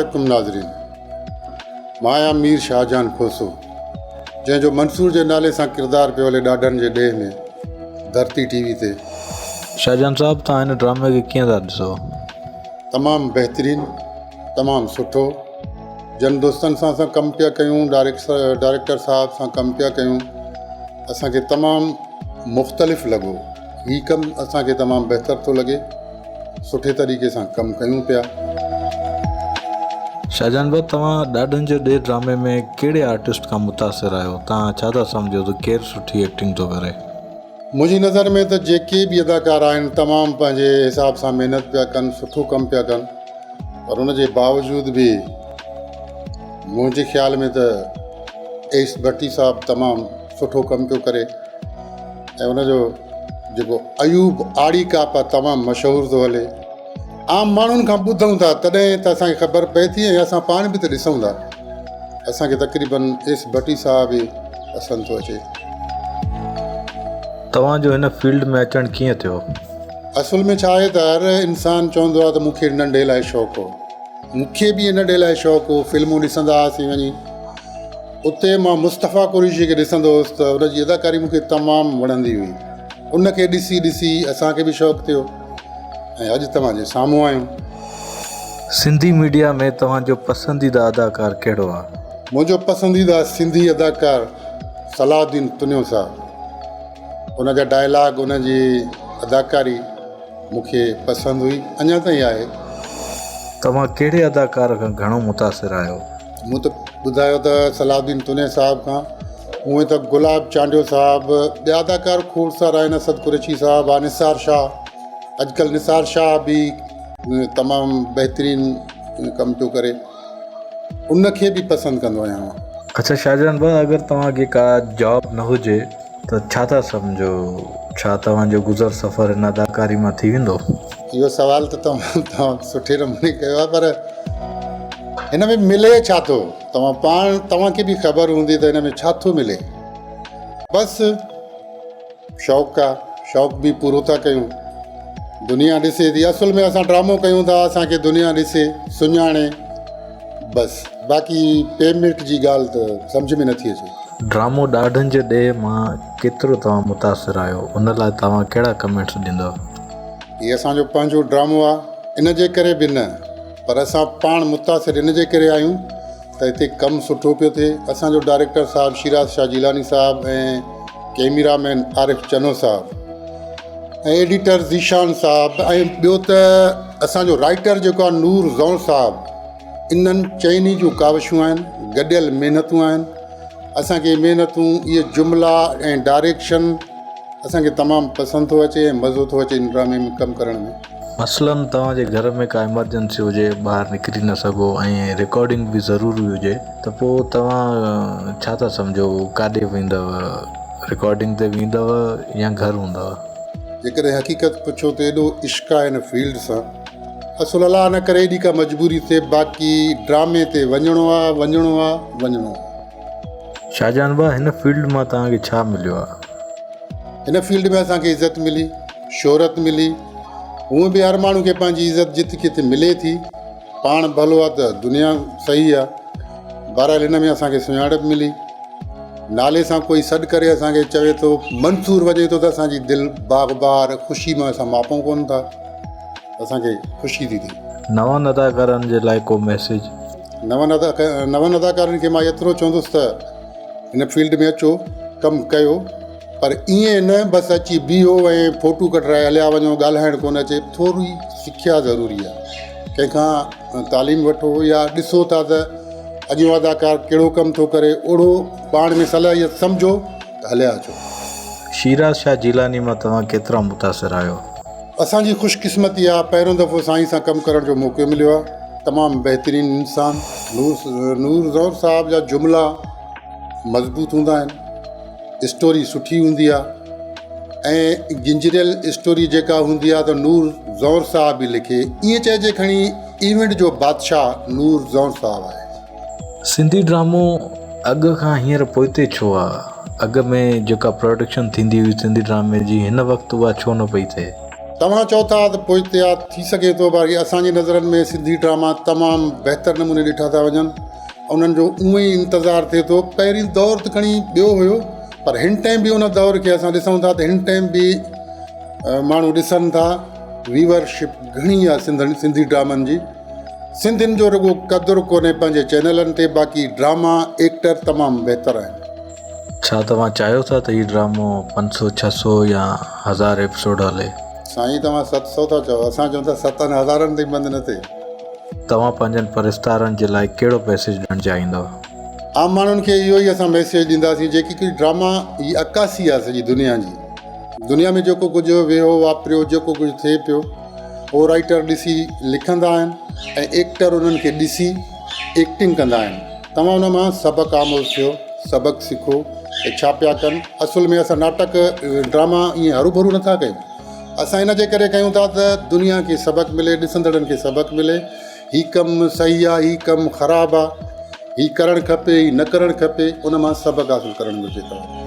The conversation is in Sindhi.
عليڪم ناظرين مان آهيان مير شاهجهان کوسو جنهن جو منصور جي نالي سان ڪردار پيو هلي ڏاڍن جي ڏيهه ۾ ڌرتي ٽي وي تي. شاهجهان صاحب توهان هن ڊرامي کي ڪيئن ٿا ڏسو؟ تمام بهترين تمام سٺو جن دوستن سان اسان ڪم پيا ڪيون ڊائريڪٽر صاحب سان ڪم پيا ڪيون اسان کي تمام مختلف لڳو هي ڪم اسان کي تمام بهتر ٿو لڳي سٺي طريقي سان ڪم ڪيون پيا. شاهجهان ڀاء توهان ڏاڍن جو ڏيهه ڊرامي ۾ ڪهڙي آرٽسٽ کان متاثر آهيو توهان ڇا ٿا سمجهو ته ڪير سٺي ايڪٽنگ ٿو ڪري. منهنجي نظر ۾ ته جيڪي به اداڪار آهن تمام پنهنجي حساب سان محنت پيا ڪن سٺو ڪم پيا ڪن پر ان جي باوجود به منهنجي خيال ۾ ته ايس ڀٽي صاحب تمام سٺو ڪم پيو ڪري ۽ ان جو جيڪو ايوب آڙي ڪاپ آهي تمام مشهور ٿو هلي عام ماڻهن کان ٻڌون ٿا تڏهن ته اسانکي خبر پئي ٿي ۽ اسان پاڻ به ته ڏسون ٿا اسان کي تقريبن ايس ڀٽي صاحب ئي پسند ٿو اچي. توهان جو هن فيلڊ ۾ اچڻ ڪيئن ٿيو؟ اصل ۾ ڇا آهي ته هر انسان چوندو آهي ته مون کي ننڍي لاء شوق هو. مون کي به ننڍي لاء شوق هو، فلمون ڏسندا هئاسين وڃي. اتي مان مصطفيٰ قريشي کي ڏسندو هوس ته ان جي اداڪاري مون کي تمام وڻندي هئي. ان کي ڏسي ڏسي اسان کي به شوق ٿيو ۽ اڄ توهان جي سامهون آهيون. سنڌي ميڊيا ۾ توهان جو پسنديده اداڪار ڪهڙو آ؟ منهنجو پسنديده سنڌي اداڪار صلاح الدين تنيو صاحب ان جا ڊائلاگ ان جي اداڪاري مون کي پسند هئي اڃا تائين آهي. توهان ڪهڙي اداڪار کان گهڻو متاثر آهيو؟ مون ته ٻڌايو ته صلاح الدين تنيو صاحب کان هونئن ته گلاب چانڊيو صاحب ٻيا اداڪار کوڙ سارا آهن اسد قريشي صاحب آ نثار شاهه اڄڪلهه نثار شاهه به تمام بهترين ڪم پيو ڪري ان کي به پسند ڪندو آهيان مان. اڇا شاهجهان ڀاء اگر توهان کي ڪا جاب نه هجي ته ڇا ٿا سمجهو ڇا توهان جو گذر سفر هن اداڪاري مان ٿي ويندو؟ اهو سوال ته توهان تمام سٺي نموني ڪيو آهي پر هن ۾ ملي ڇا ٿو توهان پاڻ توهان کي به خبر هوندي ته هن ۾ ڇا ٿو ملي بس شوق آ شوق به پورو ٿا ڪيون دنيا ڏسي ٿي اصل ۾ اسان ڊرامو ڪيون ٿا اسان کي دنيا ڏسي سڃاڻي بس باقي پيمينٽ جي ڳالهه ته سمجهه ۾ نٿي اچي. ڊرامو ڏاڍن جي ڏيهه مان ڪيترو توهان متاثر آهيو ان لاء توهان ڪهڙا ڪمينٽس ڏيندؤ. هي اسان جو پنهنجو ڊرامو آ ان جي ڪري به نه پر اسان پاڻ متاثر ان جي ڪري آهيون ته هتي ڪم سٺو پيو ٿئي. اسان جو ڊائريڪٽر صاحب شيراز شاهه جيلاني صاحب ۽ ڪئميرا مين عارف چنو صاحب ۽ ايڊيٽر ذيشان صاحب ۽ ٻيو ته اسان جو رائيٽر جيڪو آهي نور زئون صاحب انهن چئني جون ڪاوشون آهن گڏيل محنتون آهن اسان کي محنتون اهي جملا ۽ ڊائريڪشن اسان کي تمام پسند ٿو اچي ۽ مزو ٿو اچي ان ڊرامي ۾ ڪم ڪرڻ ۾. مثلاً توهان جي گهر ۾ ڪا ايمرجنسي هجي ٻاهر نڪري نه سگهو ۽ رڪارڊنگ به ضروري هجي ته پوء توهان ڇا ٿا سمجهو ڪاڏي ويندؤ رڪارڊنگ تي ويندؤ يا گهر هوندؤ. جيڪڏهن حقيقت پڇو ته ايڏو عشق آهي هن فيلڊ سان اصل الله نه ڪري ايڏي ڪا مجبوري ٿئي باقي ڊرامي تي وڃڻو آ وڃڻو آ وڃڻو آ. شاهجهان ڀاء هن فيلڊ مان توهان کي ڇا مليو آ؟ هن فيلڊ ۾ اسان کي عزت ملي، شهرت ملي، هونء به هر ماڻهو کي پنهنجي عزت جت ڪٿي ملي ٿي، پاڻ ڀلو آ ته دنيا صحيح آ، بهرحال هن ۾ اسان کي سڃاڻپ ملي، نالي سان ڪوئي سڏ ڪري اسان کي چوي ٿو منصور وڃي ٿو ته اسان جي دل باغ بهار خوشي مان اسان ماپون ڪونه ٿا، اسان کي خوشي ٿي ٿئي. نون اداڪارن جي لاء ڪو ميسيج؟ نون نون اداڪارن کي مان ايترو چوندس ته هن فيلڊ ۾ اچو ڪم ڪيو پر ائين نه بس اچي بيهو ۽ فوٽو ڪڍرائي هليا وڃو ڳالهائڻ ڪونه اچي ٿوري سکيا ضروري آهي ڪنهن کان تعليم وٺو يا ڏسو ٿا ته اڳيون اداڪار ڪهڙو ڪم ٿو ڪري اوڙو پاڻ ۾ صلاحيت سمجهو ته هليا اچو. شيراز شاهه جيلاني مان توهان ڪيترا متاثر آهيو؟ اسان جي خوش قسمتي آ پهريون دفعو سائين سان ڪم ڪرڻ جو موقعو مليو آ تمام بهترين انسان نور نور زئور صاحب جا جملا مضبوط هوندا آهن اسٽوري سٺي هوندي آ ۽ گنجريل اسٽوري جيڪا هوندي آ ته نور زئور صاحب ئي لکي ائين چئجي کڻي ايونٽ جو بادشاهه نور زئور صاحب آهي. سنڌي ڊرامو اڳ کان هينئر پوئتي ڇو آ؟ اڳ ۾ جيڪا پروڊڪشن ٿيندي هئي سنڌي ڊرامي جي هن وقت اها ڇو نه پئي ٿئي؟ توهان چئو ٿا ته پوئتي آ، ٿي سگهي ٿو باقي اسان جي نظرن ۾ سنڌي ڊراما تمام بهتر نموني ڏٺا ٿا وڃن انهن جو اونئن ئي انتظار ٿئي ٿو پهرين دور ته کڻي ٻيو هيو پر هن ٽائيم به ان دور کي اسان ڏسون ٿا ته هن ٽائيم به ماڻهو ڏسن ٿا ويور شپ گهڻي آ سنڌن سنڌي ڊرامن جي سنڌين جو رڳو قدر ڪونهي پنهنجي چينلن تي باقي ڊراما ايڪٽر تمام بهتر آهن. ڇا توهان چاهيو ٿا ته هي ڊرامو 500، 600 يا هزار ايپيسوڊ هلي؟ سائين توهان 700 ٿا چئو اسان چئون ٿا ستن هزارن تائين بند نه ٿئي. توهان پنهنجن پرستارن جي لاء ڪهڙو ميسيج ڏيڻ چاهيندؤ؟ عام ماڻهن کي اهو ئي اسان ميسيج ڏينداسين جيڪي ڪجهه ڊراما هي عڪاسي آهي سڄي دنيا جي دنيا ۾ جيڪو ڪجهه ويهو واپريو جيڪو ڪجهه ٿئي پيو اهو رائيٽر ڏسي لکندا آهن ۽ ايڪٽر انهن کي ڏسي ايڪٽنگ ڪندا آهن توهان ان مان سبق آموز ٿيو سبق سکو ته ڇا پيا ڪن اصل ۾ اسان ناٽڪ ڊراما ائين هروڀرو نٿا ڪيون اسان ان جي ڪري ڪيون ٿا ته دنيا کي سبق ملي ڏسندڙن کي سبق ملي هي ڪم صحيح آهي هي ڪم خراب آهي هي ڪرڻ کپي هي نه ڪرڻ کپي ان مان سبق حاصل ڪرڻ گهرجي توهان.